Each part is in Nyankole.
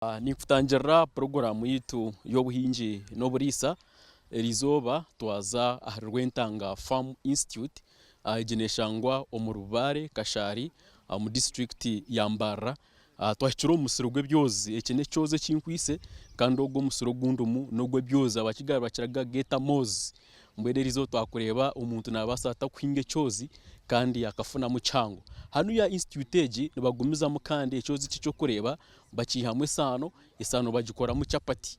Ninkutangirira puroguraamu yaitu y'obuhingi n'oburiisa. Eriizooba twaza ahari Rwentanga Farm Institute. Egi neeshangwa omuri Bubare, Kashari omu disiturikiti ya Mbarara. Twahikire omu musiri gw'ebyozi. Eki n'ekyozi eki nkwaitse kandi ogu omusiri ogu ndimu n'ogw'ebyozi. Abakiga nibakira kugeeta moozi. Mbwenu eriizooba twakureeba omuntu naabaasa ata kuhinga ekyozi kandi akafunamu kihango. Hanuya institute egi nibagumizamu kandi ekyozi eki eky'okureeba bakiihamu esaano, esaano bagikoramu chapati.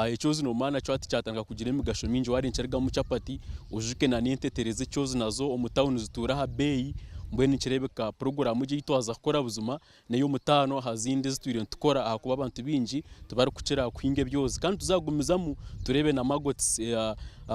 Ekyozi noomanya nakyo hati kyatandika kugira emigasho mingi wareeba nikirugamu chapati, oijuke na n'entetere z'ekyozi nazo omu tawuni zituura aha beeyi, mbwenu nikireebeka puroguraamu egi ei twaza kukora buzima n'ey'omutaano aha zindi ezi twire nitukora ahakuba abantu baingi tibarikukira kuhinga ebyozi. Kandi tuzagumizamu tureebe na magotsi,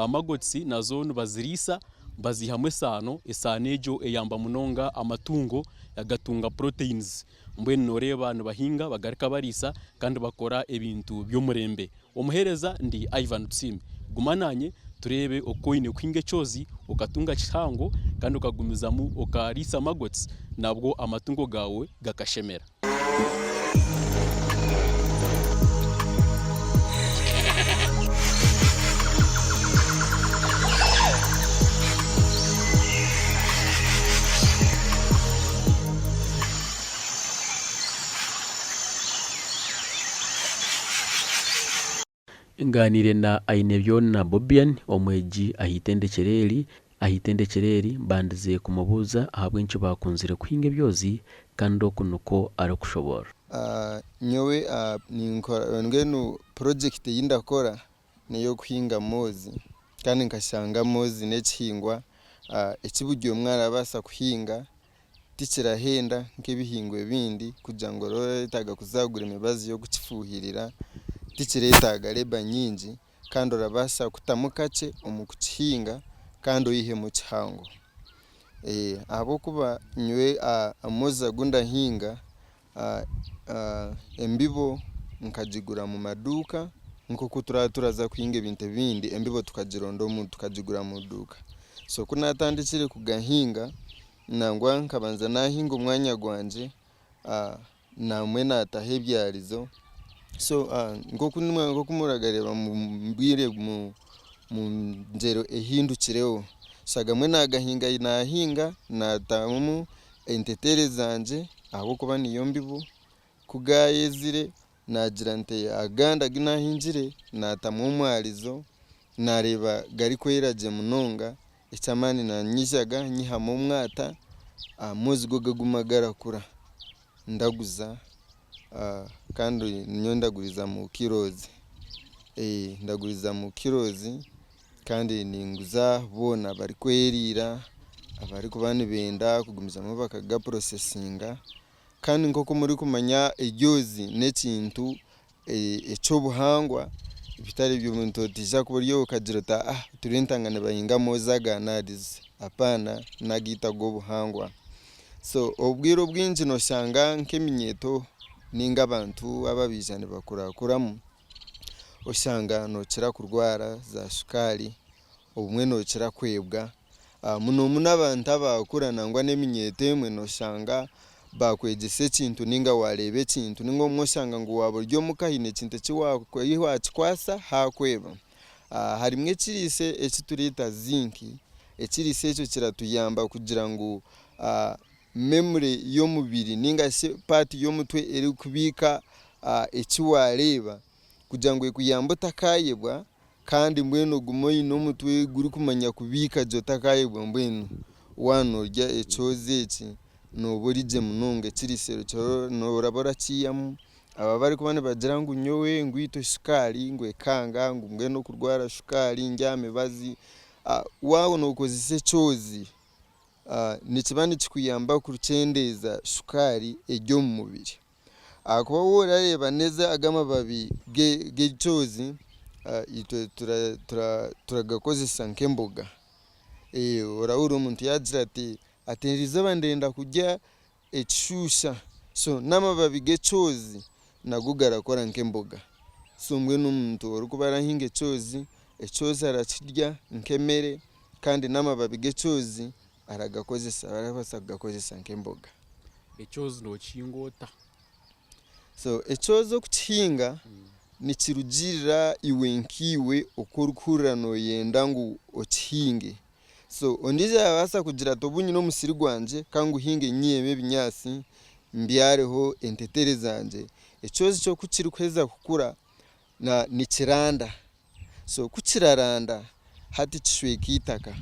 magotsi nazo nibaziriisa baziihamu esaano, esaano egyo eyamba munonga amatungo gatunga proteins. Mbwenu nooreeba nibahinga bagaruka bariisa kandi bakora ebintu by'omurembe. Omuheereza ndi Ivan Tusiime. Guma naanye tureebe oku oine kuhinga ekyozi okatunga kihango kandi okagumizamu okariisa maggots nabwo amatungo gaawe gakashemera. Ngaaniire na Ainebyona Bobian, omwegi aha itendekyero eri. Aha itendekyero eri, mbandize kumubuuza ahabw'enki baakunzire kuhinga ebyozi kandi oku nikwo arikushoboorora. Nyowe ninkora mbwenu purojekiti ei ndakora n'ey'okuhinga moozi kandi nkashanga moozi n'ekihingwa eki buri omwe arabaasa kuhinga. Tikirahenda nk'ebihingwa ebindi kugira ngu oraba oretaaga kuza kugura emibazi y'okukifuhirira, tikiretaaga labour nyingi kandi orabaasa kutamu kakye omu kukihinga kandi oyihemu kihango. Ahabw'okuba nyowe amoozi agu ndahinga embibo nkagigura omu maduuka nk'oku turaba turaza kuhinga ebintu ebindi embibo tukagironda tukagigura omu iduuka. So ku naatandikire kugahinga nangwa nkabanza naahinga omwanya gwangye naamwe naataho ebyarizo so nk'oku muragareeba omu bwire omu ngyero ehindukireho so agamwe naagahinga naahinga naatamu entetere zangye ahabw'okuba niyo mbibo ku gaayezire naagira nti agandi agu naahingire naatamu omwarizo naareeba garikwera gye munonga eky'amaani naanyijaga nyihamu omwata amoozi go gaguma garakura ndaguza kandi nyowe ndaguriza mu kirozi, ndaguriza mu kirozi kandi ninguza boona abarikweriira, abarikuba nibenda kugumizamu bakagapurosesinga kandi nk'oku murikumanya eryozi n'ekintu eky'obuhangwa bitari ebyo toija kuba ori okagira oti aah Turentanga nibahinga amoozi aga narizi hapaana n'agaitu ag'obuhangwa. So obwire obwingi noshanga nk'eminyeeto ninga abantu ababaija nibakurakuramu oshanga nokira kurwara za shukaari obumwe nokira kwebwa Muno muno abantu abakura nangwa n'eminyeeto emwe noshanga bakwegyesa ekintu ninga wareeba ekintu ninga obumwe oshanga ngu waaba ori omuka haine ekintu eki wakikwasa hakweba. Harimu ekiriisa eki tureeta zinc, ekiriisa ekyo kiratuyamba kugira ngu memory y'omubiri ninga shi part y'omutwe erikubiika eki wareeba kugira ngu ekuyambe otakayebwa. Kandi mbwenu ogume oine omutwe gurikumanya kubiika gye otakaayebwa mbwenu waaba noorya ekyozi eki nooba ori gye munonga ekiriisiro kyawe nooraba orakiihamu. Abo abarikuba nibagira ngu nyowe ngu itwe shukaari ngu ekanga ngu mbwenu okurwara shukaari ndi aha mibazi, waaba nookozesa ekyozi nikiba nikikuyamba kukyendeeza shukaari eri omu mubiri. Ahakuba waaba orareeba neza aga amababi g'ekyozi itwe turagakozesa nk'emboga. Orahurira omuntu yaagira ati erizooba ndenda kurya ekishusha, so n'amababi g'ekyozi nago garakora nk'emboga. So mbwenu omuntu orikuba arahinga ekyozi, ekyozi arakirya nk'emere kandi n'amababi g'ekyozi aragakozesa, arabaasa kugakozesa nk'emboga. Ekyozi nookihinga ota? So ekyozi okukihinga nikirugiirira iwe nkaiwe oku orikuhurira nooyenda ngu okihinge. So ondiijo arabaasa kugira ati obu nyine omusiri gwangye ka nguhinge nyihemu ebinyaatsi mbyareho entetere zangye. Ekyozi kyo ku kirikuheza kukura nikiranda. So ku kiraranda hati kishweka eitaka.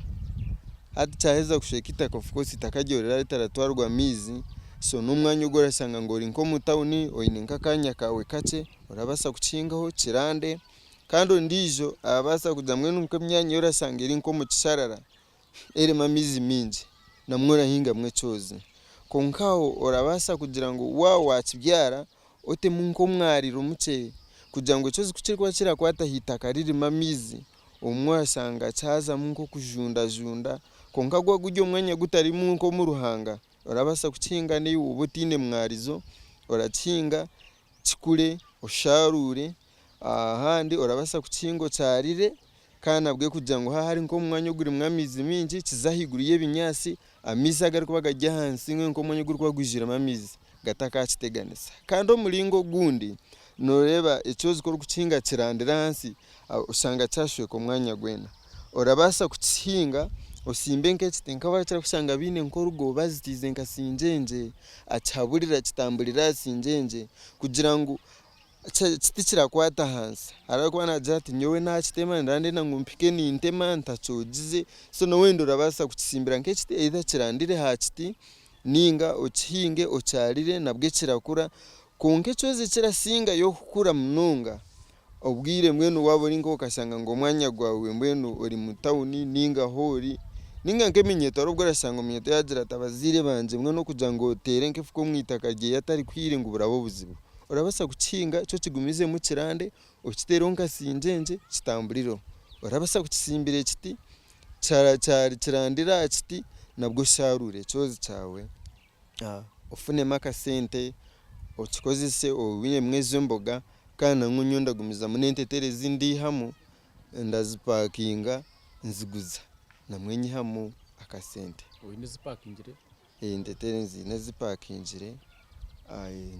Hati kyaheza kushweka eitaka of course eitaka ryawe riraba ritaratwarwa amaizi, so n'omwanya ogu orashanga ngu ori nk'omu tawuni oine nk'akaanya kaawe kakye orabaasa kukihingaho kirande. Kandi ondiijo arabaasa kugira mbwenu nk'emyanya ei orashanga eri nk'omu kisharara erimu amaizi maingi namwo orahingamu ekyozi. Kwonka aho orabaasa kugira ngu waaba waakibyara otemu nk'omwariro mukye kugira ngu ekyozi ku kirikuba kirakwata aha itaka ririmu amaizi, obumwe orashanga kyazamu nk'okujundajunda kwonka gwaba guri omwanya gutarimu nk'omu ruhanga, orabaasa kukihinga naiwe obe otaine mwarizo, orakihinga kikure osharuure, ahandi orabaasa kukihinga okyarire kandi nabwe kugira ngu haaba hari nk'omwanya ogurimu amaizi maingi kize ahaiguru y'ebinyaatsi, amaizi agarikuba gari ahansi nk'omwanya ogurikuba gwijwiremu amaizi gatakakiteganisa. Kandi omuringo ogundi nooreeba ekyozi ku orikukihinga kirandire ahansi oshanga kyashweka omwanya gwena. Orabaasa kukihinga osimbe nk'ekiti nk'abarikukira kushanga baine nk'orugo bazitiize nka singyengye, akihaburire akitamburire aha singyengye kugira ngu tikirakwata ahansi. Hariho arikuba naagira ati nyowe naakitema ndaba ndenda ngu mpike nintema ntakyogize, so n'owenda orabaasa kukisimbira nk'ekiti either kirandire aha kiti ninga okihinge okyarire nabwe kirakura kwonka ekyozi ekirasingayo kukura munonga obwire mbwenu waaba ori nk'okashanga ngu omwanya gwawe mbwenu ori mu tawuni ninga ahu ori ninga nk'eminyeeto hariho obu orashanga omunyeeto yaagira ati abazaire bangye mbwenu okugira ngu oteere nk'efuka omu itaka ryeye atarikuhiire ngu buraba obuzibu. Orabaasa kukihinga kyo kigumizemu kirande okiteereho nka singyengye kitamburireho. Orabaasa kukisimbira ekiti kirandire aha kiti nabwo osharuure ekyozi kyawe ofunemu akasente okikozese oihemu ezo emboga kandi nangwa nyowe ndagumizamu n'entetere ezi ndiihamu ndazipakinga nziguza namwe nyihamu akasente. Oine ezipakingire? Entetere nziine ezipakingire,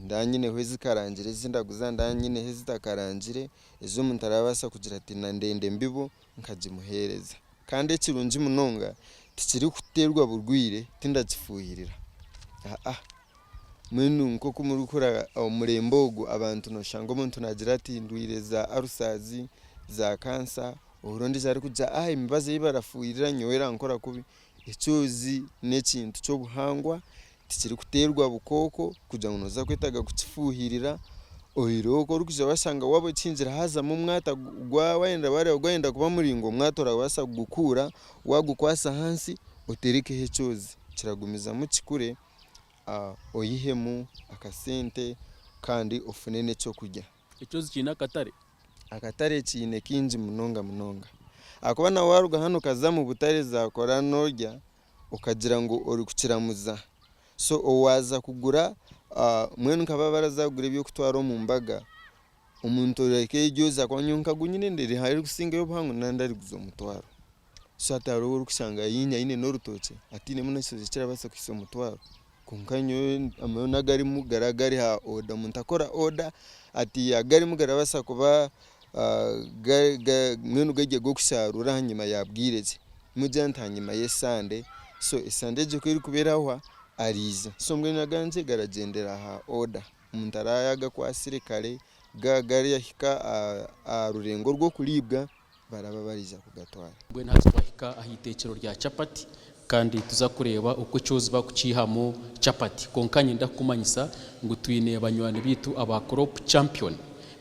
ndanyineho ezikarangire ezi ndaguza, ndanyineho ezitakarangire ezi omuntu arabaasa kugira ati nandenda embibo nkagimuheereza. Kandi ekirungi munonga tikirikuteerwa burwaire tindakifuuhirira. Mbwenu nk'oku murikuhurira omurembe ogu abantu nooshanga omuntu naagira ati ndwaire za arusazi, za kansa, ohurire ondiijo arikugira emibazi ei barafuuhirira nyowe erankora kubi. Ekyozi n'ekintu ky'obuhangwa tikirikuteerwa bukooko kugira ngu nooza kwetaaga kukifuuhirira oyihireho ku orikwija washanga waaba okihingire haazamu omwata gwayenda kuba muraingwa omwata orabaasa kugukuura waagukwasa ahansi oterekeho ekyozi kiragumizamu kikure oyihemu akasente kandi ofune n'ekyokurya. Ekyozi kiine akatare? Akatare kiine kaingi munonga munonga. Ahakuba na waaruga hanu okaza omu butare zakora norya okagira ngu orikukiramuza. So waaza kugura mbwenu nka baaba baraza kugura eby'okutwara omu mbaga, omuntu oreka eryozi ahakuba nyowe nkagu nyine erikusingayo obuhango nandariguza omutwaro. So hati hariho ou orikushanga aine n'orutookye atainemu n'ekitookye ekirabaasa kuhitsya omutwaro. Kwonka nyowe amarwa agarimu garaba gari aha oda, omuntu akora oda ati agarimu garabaasa kuba mbwenu gari ag'okusharuura ahanyima ya bwire ki, mugira nti ahanyima y'esande, so esande egyo ku erikuba erahwa ariija, so mbwenu agangye garagyendera aha oda, omuntu araba yaagakwatsire kare gaaba garahika aha rurengo rw'okuriibwa baraba bariija kugatwara. Mbwenu hati twahika aha iteekyero rya chapati kandi tuza kureeba oku ekyozi barikukiihamu chapati. Kwonka niinyenda kukumanyisa ngu twine banywani baitu aba Crop Champion.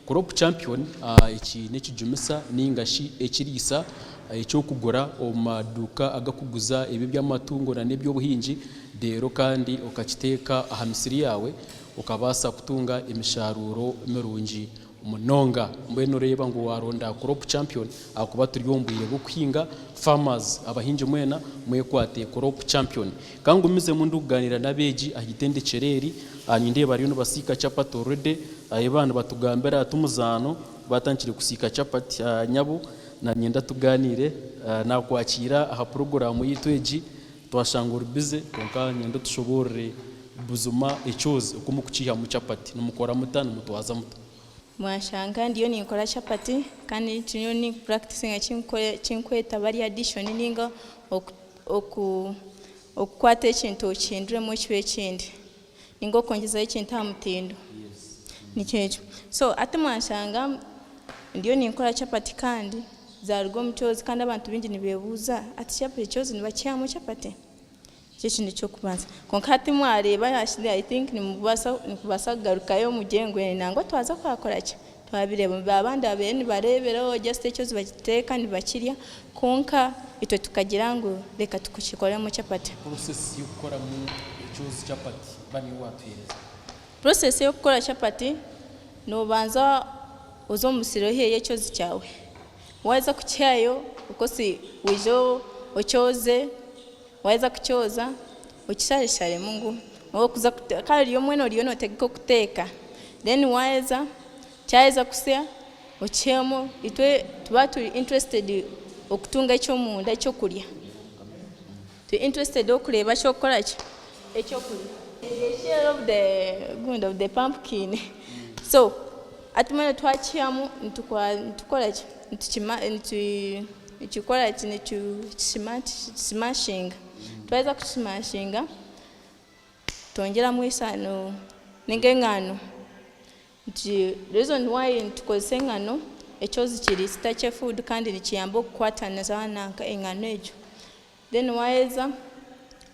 Crop Champion eki n'ekijumisa nainga shi ekiriisa eky'okugura omu maduuka agarikuguza eby'amatungo n'eby'obuhingi reero kandi okakiteeka aha misiri yaawe okabaasa kutunga emisharuuro mirungi munonga. Mbwenu oreeba ngu waronda Crop Champion ahakuba turi omu bwire bw'okuhinga, farmers, abahingi mwena mwekwate Crop Champion. Ka ngumizemu ndikuganiira n'abeegi aha itendekyero eri, nindeeba bariyo nibasiika chapati already, ahi baaba nibatugambira hati omuzaano batandikire kusiika chapati. Nyabo nanyenda tuganiire, nakwakiira aha puroguraamu yaitu egi, twashanga ori busy kwonka niinyenda otushoboorore. Buzima ekyozi oku mukukiihamu chapati nimukora muta, nimutwaza muta? Mwashanga ndiyo ninkora chapati kandi ndiyo ni practicinga ekinkweta value addition ninga okukwata ekintu okihinduremu kibe ekindi ninga okwongyezaho ekintu aha mutindo nikyo ekyo. So hati mwashanga ndiyo ninkora chapati kandi zaruga omu kyozi kandi abantu baingi nibebuuza hati ekyozi nibakiihamu chapati? Nikyo ekintu ky'okubanza. Kwonka hati mwareeba I think nimubaasa kugarukayo mugire ngu nangwa twaza twakora ki? Twabireeba. Abandi babaire nibareeberaho just ekyozi bakiteeka nibakirya kwonka itwe tukagira ngu reka tukikoremu chapati. Process y'okukoramu ekyozi chapati ba niiwe waatuheereza. Process y'okukora chapati, noobanza oze omu musiri oiheyo ekyozi kyawe. Waaheza kukihayo, of course oije okyoze. Waaheza kukyoza, okisharesharemu ngu orikuza kare ori mbwenu oriyo nootegeka okuteeka. Then waaheza, kyaheza kusya, okihemu, itwe nituba turi interested okutunga eky'omunda ekyokurya. Turi interested okureeba eky'okukora ki, ekyokurya. The shell of the gundi of the pumpkin. So hati mbwenu twakihamu nitukora ki, Nitukora ki? Nitukimashinga. Twaheza kukimashinga, twongyeramu esaano ninga engano. Reason why nitukozesa engano, ekyozi kiri starchy food kandi nikiyamba okukwatanisa nanka engano egyo. Then waaheza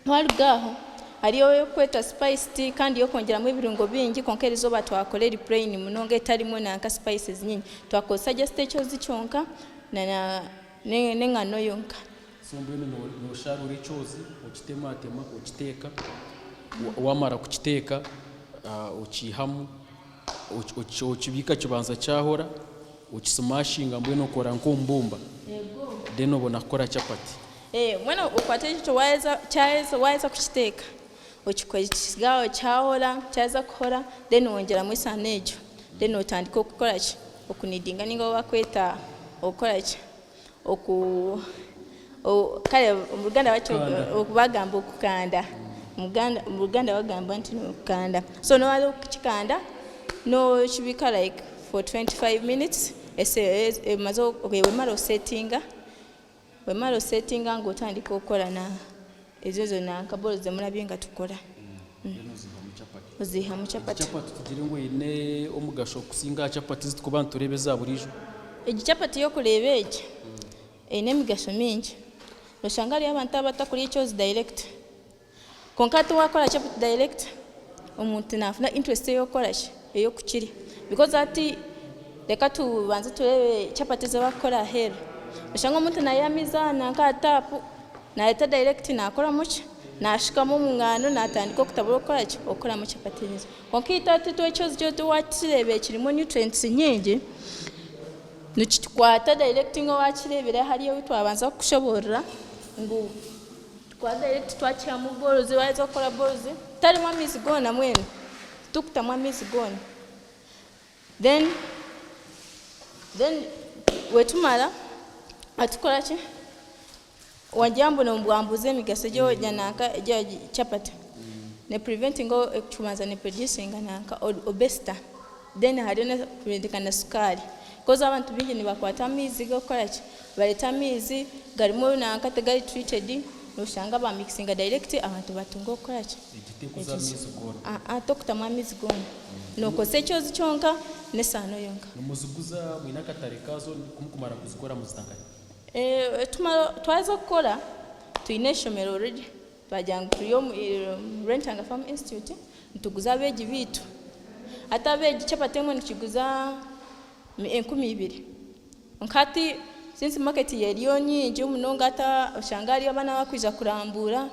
waaruga aho hariyo ey'okwetwa spice tea kandi y'okwongyeramu ebirungo bingi kwonka erizooba twakora eri plain munonga etarimu nanka spices nyingi. Twakozesa just ekyozi kyonka na n'engano yonka. So mbwenu nosharuura ekyozi okitematema okiteeka, wamara kukiteeka okiihamu okibiika kibanza kyahora, okisimashinga mbwenu okora nk'omubumba then obona kukora chapati. Mbwenu okwata ekyo waaheza kyaheza waaheza kukiteeka, okisiga aho kyahora, kyaheza kuhora then wongyeramu esaano egyo then otandika okukora ki, okunidinga ninga ou bakweta okukora ki, oku kare omu Ruganda bagamba okukanda, omu Ruganda bagamba nti n'okukanda. So noomara kukikanda, nokibiika like for 25 minutes, wemara osetinga, wemara osetinga ngu otandike okukora na ezo ezo nanka bowls ezimurabye nga tukora. Oziihamu chapati. Chapati tugire ngu eine omugasho kusinga aha chapati ezi turikuba nitureeba eza buriijo? Egi chapati y'okureeba egi eine emigasho mingi. Noshanga hariyo abantu abatakurya ekyozi direct. Kwonka hati waakora chapati direct, omuntu naafuna interest ey'okukora ki, ey'okukirya. Because hati reka tubanze tureebe chapati ezi barikukora aheeru. Noshanga omuntu naiha amaizi aha nanka aha taapu, Nareeta direct nakoramu ki? Nashukamu omu ngano natandika okutabura okukora ki? Okukoramu chapati ezo. Kwonka itwe hati itwe ekyozi kyaitu wakireeba kirimu nutrients nyingi, nikitukwata direct ngu owakireebire hariya ou twabanza kukushoboorora ngu tukwata direct twakihamu balls, waheza kukora balls, tarimu amaizi goona mbwenu, titukutamu amaizi goona. Then then wetumara atukora ki? Wagira mbu wambuuza emigasho egya nanka egya chapati ne preventinga ekubanza ne producinga nanka obesity then hariyo nokurindika na sukaari coz abantu baingi nibakwata amaizi gokukora ki bareeta amaizi garimu nanka tigari treated noshanga ba mixinga direct abantu batunga okukora ki. Egi tekuza amaizi goona. Aa tokutamu amaizi goona. Nokozesa ekyozi kyonka n'esaano yonka. Nimuziguza mwine akatare kaazo kumukumara kuzikora muzita nkahi? Tumara twaheza kukora twine eishomero already twagira ngu turi omu Rwentanga Farm Institute nituguza abeegi baitu. Hati abeegi chapati emwe nitukiguza 2000. Kwonka hati since market eriyo nyingi munonga hati oshanga hariyo abaana abakwija kurambuura,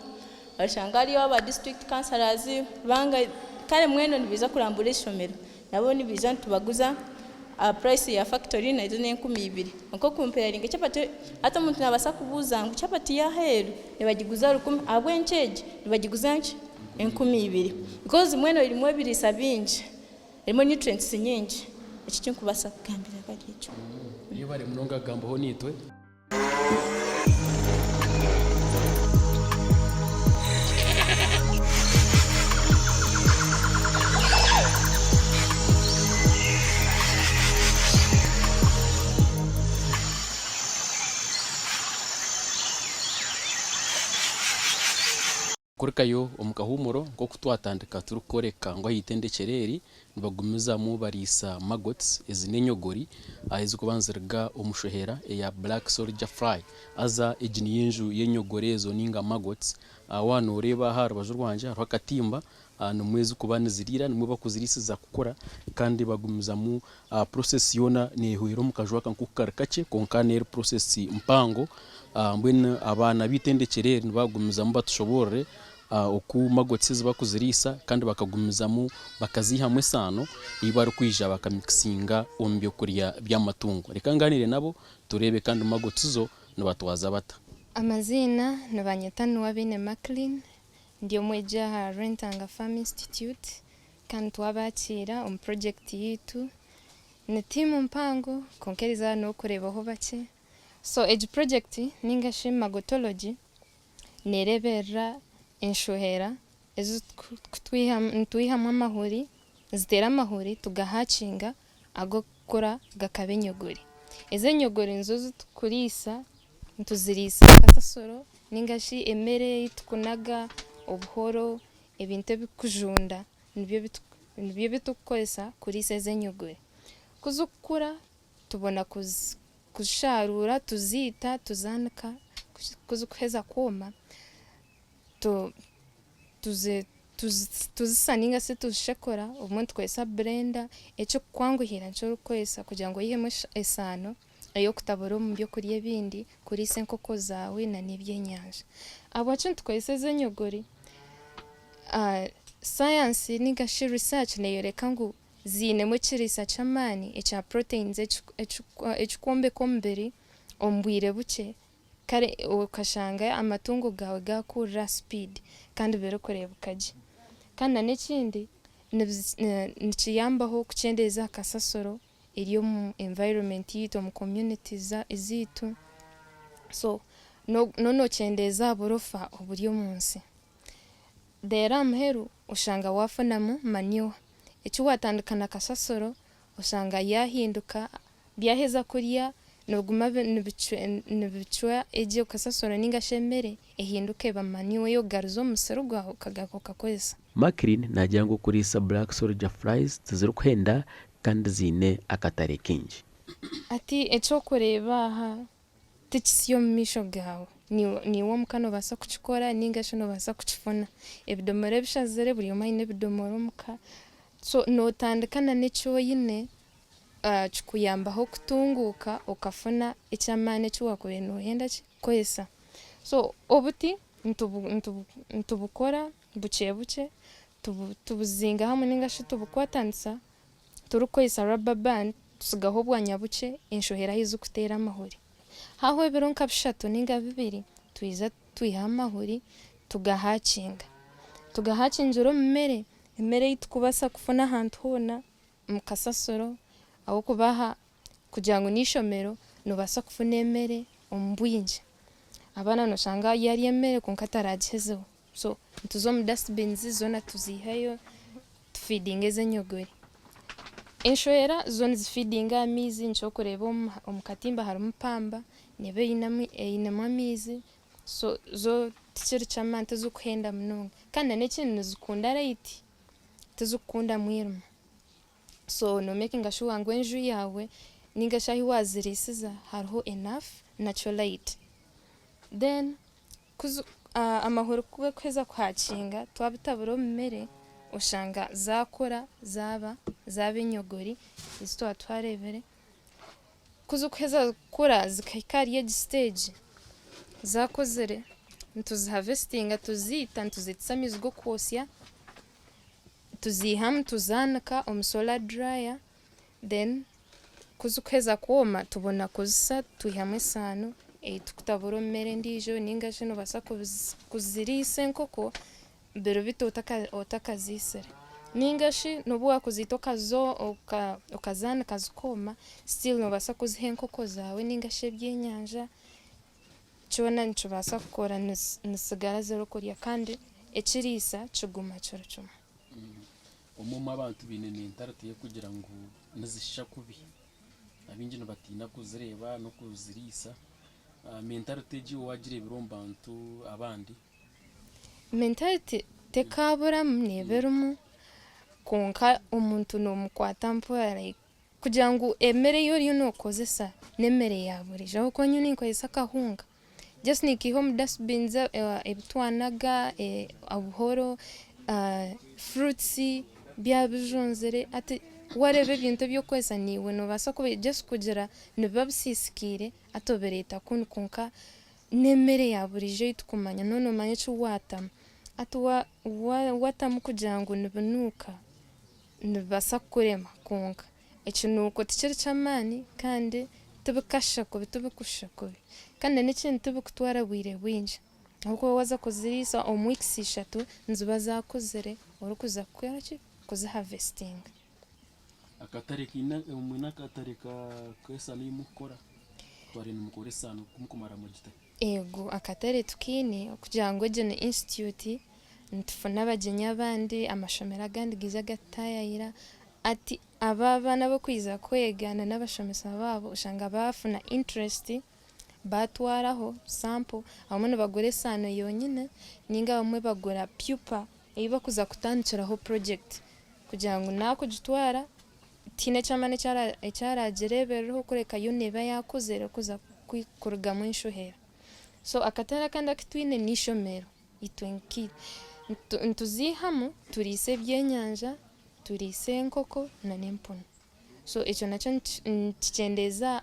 oshanga hariyo aba district councillors banga kare mbwenu nibaija kurambura eishomero nabo nibaija nitubaguza aha price ya factory nazo n'enkumi ibiri. Kwonka okumpeyaringa chapati hati omuntu nabaasa kubuuza ngu chapati y'aheeru nibagiguza rukumi ahabw'enki egi nibagiguza nki? 2000 because mbwenu erimu ebiriisa bingi. Erimu nutrients nyingi. Eki ekinkubaasa kugambira bari ekyo. Yebare munonga kugambaho naitwe. Kurikayo omu kahuumuro nk'oku twatandika turikworeka ngu aha itendekyero eri nibagumizamu bariisa maggots, ezi n'enyogori ezirikuba niziruga omu shohera eya black soldier fly. Haza egi niyo enju y'enyogori ezo ninga maggots. Waaba nooreeba aha rubaju rwangye hariho akatimba nimwo ezirikuba niziriira, nimwo barikuziriisiza kukura kandi bagumizamu process yoona neehwera omu kaju aka nk'oku kari kakye kwonka n'eri process mpango. Mbwenu abaana b'eitendekyero eri nibagumizamu batushoboorore oku maggots ezi barikuziriisa kandi bakagumizamu bakaziihamu esaano ei barikwija bakamikisinga omu by'okurya by'amatungo. Reka nganiire nabo tureebe kandi maggots zo nibatwaza bata. Amaziina nibanyeta Nuwabeine Mackline, ndi omwegi aha Rwentanga Farm Institute kandi twabakiira omu project yaitu. Ni tiimu mpango kwonka erizooba n'okureebaho bakye. So egi project ninga shi Magotology nereberera enshohera ezi nitwihamu amahuri, niziteera amahuri tugahakinga ag'okukura gakaba enyogori. Ezi enyogori nizo ezitukuriisa, nituziriisa kasasiro ninga shi emere ei tukunaga, obuhoro, ebintu ebikujunda nibyo ebitukukoresa kuriisa ezi enyogori. Ku zikukura tubona kuzisharuura tuziita tuzaanika ku zikuheza kwoma tuzisa ninga shi tuzishekura obumwe nitukozesa burenda ekirikukwanguhira nikyo orikukozesa kugira ngu oyihemu esaano ey'okutabura omu by'okurya ebindi kuriisa enkoko zaawe n'ebyenyanja. Ahabwaki nitukozesa ezi enyogori? Sayansi ninga shi research neeyoreka ngu Ziinemu ekiriisa ky'amaani ekya proteins ekikwombeka omubiri omu bwire bukye kare okashanga amatungo gaawe gaakurira aha sipiidi kandi birikureebeka gye. Kandi na n'ekindi nikiyambaho kukyendeeza aha kasasiro eri omu environment yaitu omu community zaitu so n'okyendeeza aha burofa oburi omu nsi. Reero aha muheru oshanga waafunamu manure. Eki waatandika na kasasiro oshanga yaahinduka, byaheza kurya nibiguma nibicwa egyo kasasiro ninga shi emere ehinduka eba manure ey'okugaruza omu musiri gwawe okagaruka okakozesa. Maclean naagira ngu okuriisa black soldier flies tizirikuhenda kandi ziine akatare kaingi. Hati eky'okureeba aha Tikisya omu maisho gaawe. Naiwe omuka noobaasa kukikora nainga shi noobaasa kukifuna. Ebidomora ebishazire buri omwe aine ebidomora omuka. So nootandika na n'eki oine kikuyambaho kutunguuka okafuna eky'amaani eki waakubaire nooyenda ki kukozesa. So obuti nitubukora bukye bukye, tubuzinga hamwe nainga shi tubukwatanisa Turikukozesa rubber band tutsigaho obwanya bukye enshohera ahu zirikuteera amahuri. Hahwa ebiro nka bishatu ninga bibiri twija twihaho amahuri tugahakinga. Tugahakingira omu mere, emere ei turikubaasa kufuna ahantu hoona omu kasasiro ahabw'okuba kugira ngu n'eishomero noobaasa kufuna emere omu bwingi. Abaana nooshanga yaarya emere kwonka taragihezeho. So nituza omu dustbins zoona tuziihayo tufeedinga ezo enyogori. Enshohera zo nizifeedinga aha maizi nikyo orikureeba omu katimba harimu pamba neeba einemu amaizi so zo tikiri ky'amaani tizikuhenda munonga. Kandi na n'ekindi nizikunda light tizikukunda mwirima. So no makinga sure ngu enju yaawe ninga shi ahu waaziriisiza hariho enough natural light. Then Amahuri ku garikuheza kuhakinga twabitabura omu mere oshanga zaakura zaaba zaaba enyogori ezi twaba twareebire. Ku zirikuheza kukura zikahika ahari egi siteegi zaakuzire nituzihavesitinga tuziita nituziitisa amaizi g'okwosya, tuziihamu tuzaanika omu solar dryer then Ku zikuheza kwoma tubona kuzisa twihamu esaano ei tukutabura omu mere endiijo ninga shi noobaasa kuziriisa enkoko biro bitu otakaziisire. Ninga shi n'obu waakuziita okazaanika zikooma still noobaasa kuziha enkoko zaawe ninga shi ebyenyanja kyona nikibaasa kukora nizitsigara zirikurya kandi ekiriisa kiguma kiri kimwe. Omwe omu abantu baine mentality y'okugira ngu nizishusha kubi. Abaingi nibatiina kuzireeba n'okuziriisa. Mentality egi iwe waagireebire omu bantu abandi? Mentality tekaaburamu neeba erimu kwonka omuntu noomukwata mpora like kugira ngu emere ei oriyo nookozesa n'emere ya buriijo ahabw'okuba nyowe ninkozesa akahunga just ninkaiha omu dustbins ebi twanaga, obuhoro, fruits byaba bijunzire hati waareeba ebintu ebi orikukozesa naiwe noobaasa kuba just kugira nibiba bisiisikaire hati obireeta kunu kwonka n'emere ya buriijo ei turikumanya noba noomanya eki waatamu. Hati waatamu kugira ngu nibinuuka, nibibaasa kukurema kwonka ekinuuko tikiri ky'amaani kandi tibikashusha kubi, tibikushusha kubi. Kandi n'ekindi tibikutwara bwire bwingi ahabw'okuba waaza kuziriisa omu wiikisi ishatu niziba zaakuzire orikuza kukora ki, kuzihavesitinga. Akatare kaine mwine akatare k'esaano ei murikukora? Tware nimukora esaano ku murikumara mugita. Ego akatare tukaine kugira ngu egyo ni institute nitufuna abagyenyi abandi, amashomero agandi gaija gatutaayayira. Hati abo abaana abarikwija kwega na n'abashomesa baabo oshanga baafuna interest baatwaraho sample. Abamwe nibagura esaano yonyine ninga abamwe bagura pupa ei barikuza kutandikiraho project. Kugira ngu naakugitwara tihaine eky'amaani eki araagireeberereho kureka yo neeba yaakuzire kuza kurugamu enshohera. So akatare akandi aku twine n'eishomero itwe nkaitwe. Nituziihamu turiise ebyenyanja, turiise enkoko n'empunu. So ekyo nakyo nikikyendeeza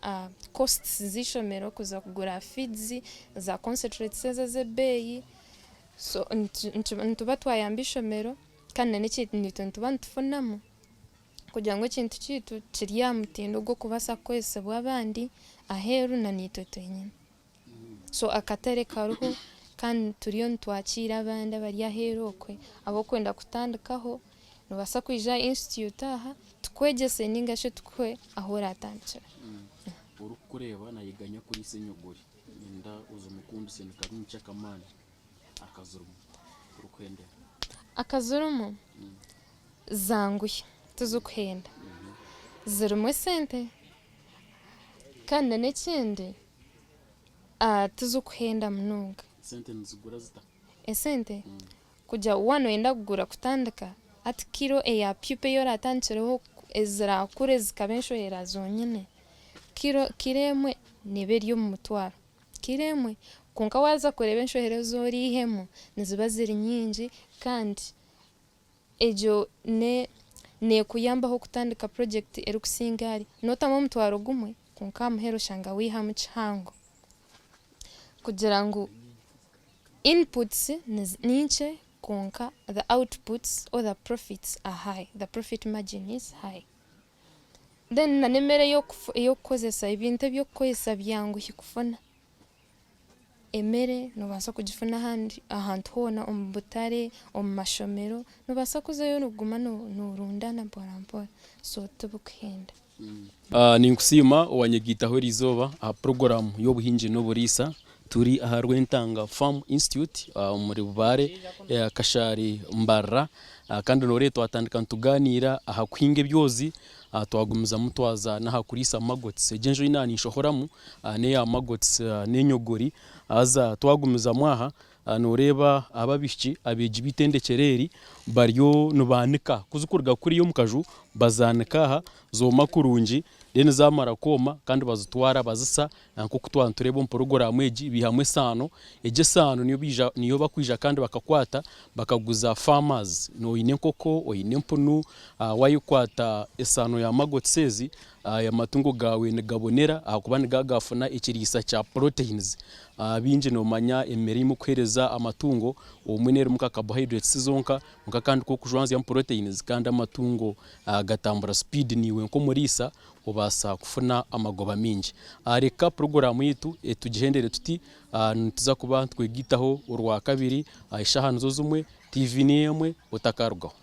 costs z'eishomero kuza kugura feeds za concentrates ezo ez'ebeeyi. So nituba twayamba eishomero. Kandi na n'ekintu naitwe nituba nitufunamu kugira ngu ekintu kyaitu kiri aha mutindo gw'okubaasa kukozesibwa abandi aheeru na naitwe twenyine. So akatare kariho kandi turiyo nitwakiira abandi abari aheeru okwe ab'okwenda kutandikaho, noobaasa kwija aha institute aha tukwegyese ninga shi tukuhe ahu oratandikira. Orikukureeba nayeganya kuriisa enyogori enda ozimukundise nikarungi ky'akamaani. Akazirimu orikuhendera. Akazirimu zanguhi tizikuhenda zirimu esente kandi n'ekindi tizikuhenda munonga. Esente nizigura zita? Esente kugira waaba noyenda kugura kutandika hati kiro eya pupa ei oratandikireho ezirakure zikaba enshohera zonyine kiro emwe neeba eri omu mutwaro. Kiro emwe, kwonka waaza kureeba enshohera ezi oriihemu niziba ziri nyingi kandi egyo neekuyambaho kutandika purojekiti erikusinga ahari nootamu omutwaro gumwe kwonka aha muheru oshanga waihamu kihango kugira ngu inputs ni nkye kwonka the outputs or the profits are high, the profit margin is high. Then na n'emere ey'okukozesa, ebintu eby'okukozesa byanguhi kufuna. Emere noobaasa kugifuna ahandi ahantu hoona omu butare, omu mashomero, noobaasa kuzayo noguma noorundana mpora mpora so tibikuhenda. Ninkusiima owanyegaitaho eriizooba aha puroguraamu y'obuhingi n'oburiisa. Turi aha Rwentanga Farm Institute omuri Bubare, Kashari, Mbarara kandi nooreeba twatandika nitugaaniira aha kuhinga ebyozi twagumizamu twaza n'aha kuriisa maggots. Egi enju ei naaba ninshohoramu n'eya maggots n'enyogori haza twagumizamu aha Nooreeba aba abaishiki abeegi b'eitendekyero eri bariyo nibaanika ku zirikuruga kuriya omu kaju bazaanika aha zooma kurungi then zaamara kwoma kandi bazitwara bazisa nk'oku twaba nitureeba omu puroguraamu egi baihamu esaano. Egi esaano niyo barikwija kandi bakakwata bakaguza farmers. Oine enkoko, oine empunu, waayekwata esaano ya maggots ezi, amatungo gaawe nigabonera ahakuba nigaba gaafuna ekiriisa kya proteins. Baingi noomanya emere ei murikuheereza amatungo obumwe neerimu nka carbohydrates zonka kwonka kandi ku orikujwanzyamu proteins kandi amatungo gatambura speed naiwe nk'omuriisa obaasa kufuna amagoba maingi. Reka puroguraamu yaitu tugihendere tuti, nituza kuba nitwegaitaho orwakabiri eshaaha nizo zimwe, TV niyo emwe, otakarugaho.